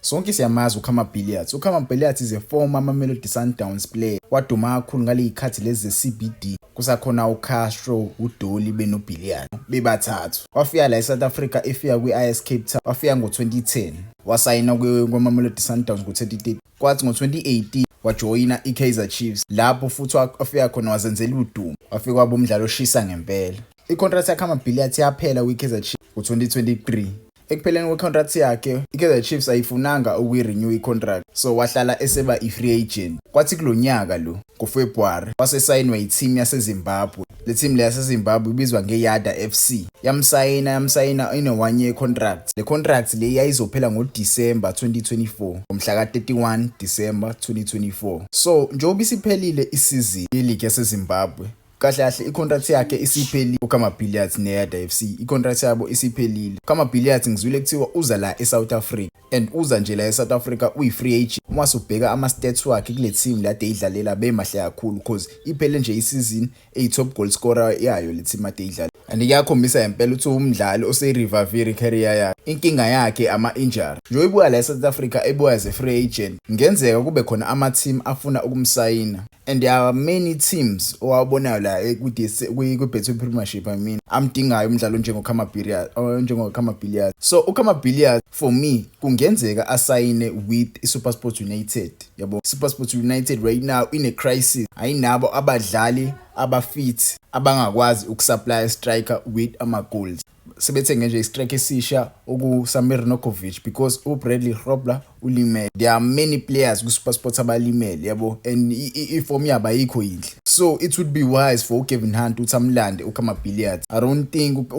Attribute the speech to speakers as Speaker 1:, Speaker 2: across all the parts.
Speaker 1: Sonke siyamazi uKhama Billiat. UKhama Billiat is a former Mamelodi Sundowns player. Waduma kakhulu ngaley'khathi lezi ze-CBD. Kusakhona uCastro, uDolly benoBilliat bebathathu. Wafika la eSouth Africa, efika kwi-AS Cape Town. Wafika ngo-2010. Wasayina kweMamelodi Sundowns ngo-2013. Kwathi ngo-2018 wajoyina i-Kaizer Chiefs, lapho futhi wafika khona wazenzela udumo. Wafika waba umdlali oshisa ngempela. I-contract yaKhama Billiat yaphela kwi-Kaizer Chiefs ngo-2023. Ekupheleni kwe-contract yakhe, i-Kaizer Chiefs ayifunanga ukuyi-renew i-contract, so wahlala eseba i-free agent. Kwathi kulo nyaka lo ngoFebruary wasesayinwa i-team yaseZimbabwe. Le team le yaseZimbabwe ibizwa ngeYadah FC. Yamsayina ine one year contract. Le contract le yayizophela ngoDisemba 2024, ngomhla ka-31 December 2024. So njengoba isiphelile isizini ye-league yaseZimbabwe, kahle kahle i-contract yakhe isiphelile uKhama Billiat neYadah FC. I-contract yabo isiphelile. uKhama Billiat ngizwile kuthiwa uza la eSouth Africa, and uza nje la eSouth Africa uyi-free agent. Uma subheka ama-stats wakhe kule team la ade idlalela, bemahle kakhulu, cause iphele nje isizini eyi-top goal scorer yayo le team ade idlala, and kuyakhombisa ngempela ukuthi umdlali ose-revive career yakhe. Inkinga yakhe ama-injury. Njengoba ibuya la eSouth Africa, ebuya as a free agent, ngenzeka kube khona ama-team afuna ukumsayina, and there are many teams owabonayo la kwi-Betway Premiership, I mean, amdingayo umdlalo njengoKhama Billiat, njengoKhama Billiat. So uKhama Billiat for me kungenzeka asayine with iSuperSport United, yabo. SuperSport United right now in a crisis, ayinabo abadlali abafit abangakwazi ukusupply striker with ama goals. Sebethenge nje istriker esisha okuSamir Nurkovic because uBradley Grobler ulimele. There are many players ku-SuperSport abalimele, yabo, and iform yabo ayikho yinhle, so it would be wise for uGavin Hunt ukuthi amlande uKhama Billiat. I don't think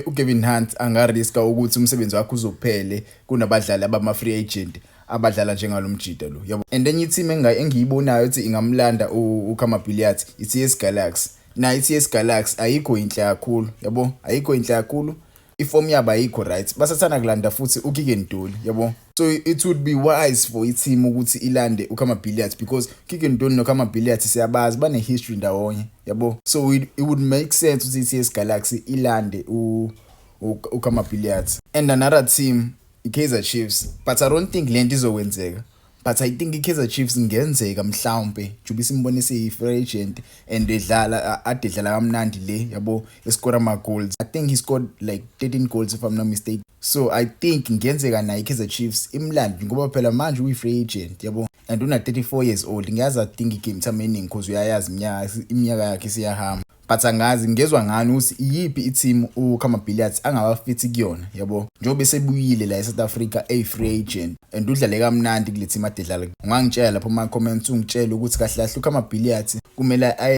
Speaker 1: uGavin Hunt angariska ukuthi umsebenzi wakhe uzophele kunabadlali abama-free agent abadlala njengalo mjida lo, yabo. And enye i-team engiyibonayo ukuthi ingamlanda uKhama Billiat, i-TS Galaxy. Na i-TS Galaxy ayikho inhle kakhulu, yabo, ayikho inhle kakhulu, iform yabo ayikho right. Basathanda kulanda futhi uKeagan Dolly, yabo. So it would be wise for i-team ukuthi ilande uKhama Billiat because Keagan Dolly noKhama Billiat siyabazi, bane history ndawonye, yabo. So it would make sense ukuthi i-TS Galaxy ilande uKhama Billiat. And another team, i-Kaizer Chiefs, but I don't think lento izokwenzeka, but I think i-Kaizer Chiefs ingenzeka mhlawumbe njengoba simbone seyi-free agent and edlala, ade edlala kamnandi le, yabo, escore ama goals. I think he scored like 13 goals, if I'm not mistaken. So I think ngenzeka naye i-Kaizer Chiefs imlandi, ngoba phela manje uyi-free agent, yabo, and una 34 years old. Ngiyazi adinga igame time eningi because uyayazi iminyaka yakhe isiyahamba, but angazi ngezwa ngani ukuthi iyiphi i-team uKhama Billiat angabafithi kuyona, yabo, njengoba esebuyile la eSouth Africa eyi-free agent and udlale kamnandi kule team ade edlala. Ungangitshela lapho kuma comments, ungitshele ukuthi kahle kahle uKhama Billiat kumele aye